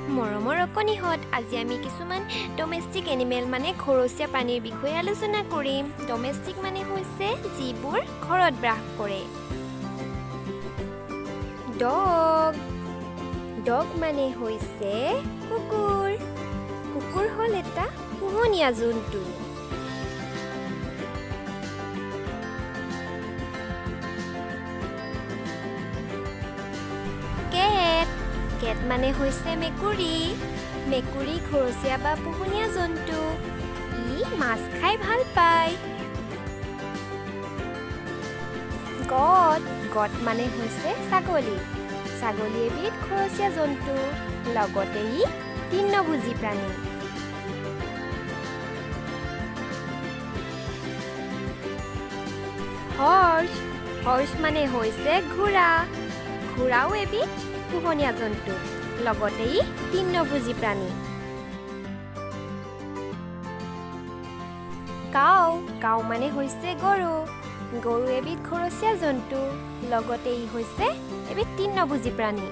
মৰমৰ অকণিহঁত, আজি আমি কিছুমান ডমেষ্টিক এনিমেল মানে ঘৰচীয়া প্ৰাণীৰ বিষয়ে আলোচনা কৰিম। ডমেষ্টিক মানে হৈছে যিবোৰ ঘৰত বাস কৰে। ডগ। ডগ মানে হৈছে কুকুৰ। কুকুৰ হ'ল এটা পোহনীয়া জন্তু। কেট। কেট মানে হৈছে মেকুৰী। মেকুৰী ঘৰচীয়া বা পোহনীয়া জন্তু। ই মাছ খাই ভাল পায়। গট। গট মানে হৈছে ছাগলী। ছাগলী এবিধ ঘৰচীয়া জন্তু, লগতে ই তৃণভোজী প্ৰাণী। হৰ্চ। হৰ্চ মানে হৈছে ঘোঁৰা। ঘোঁৰাও এবিধ পোহনীয়া জন্তু, লগতে ই তৃণভোজী প্ৰাণী। কাউ। কাউ মানে হৈছে গৰু। গৰু এবিধ ঘৰচীয়া জন্তু, লগতে ই হৈছে এবিধ তৃণভোজী প্ৰাণী।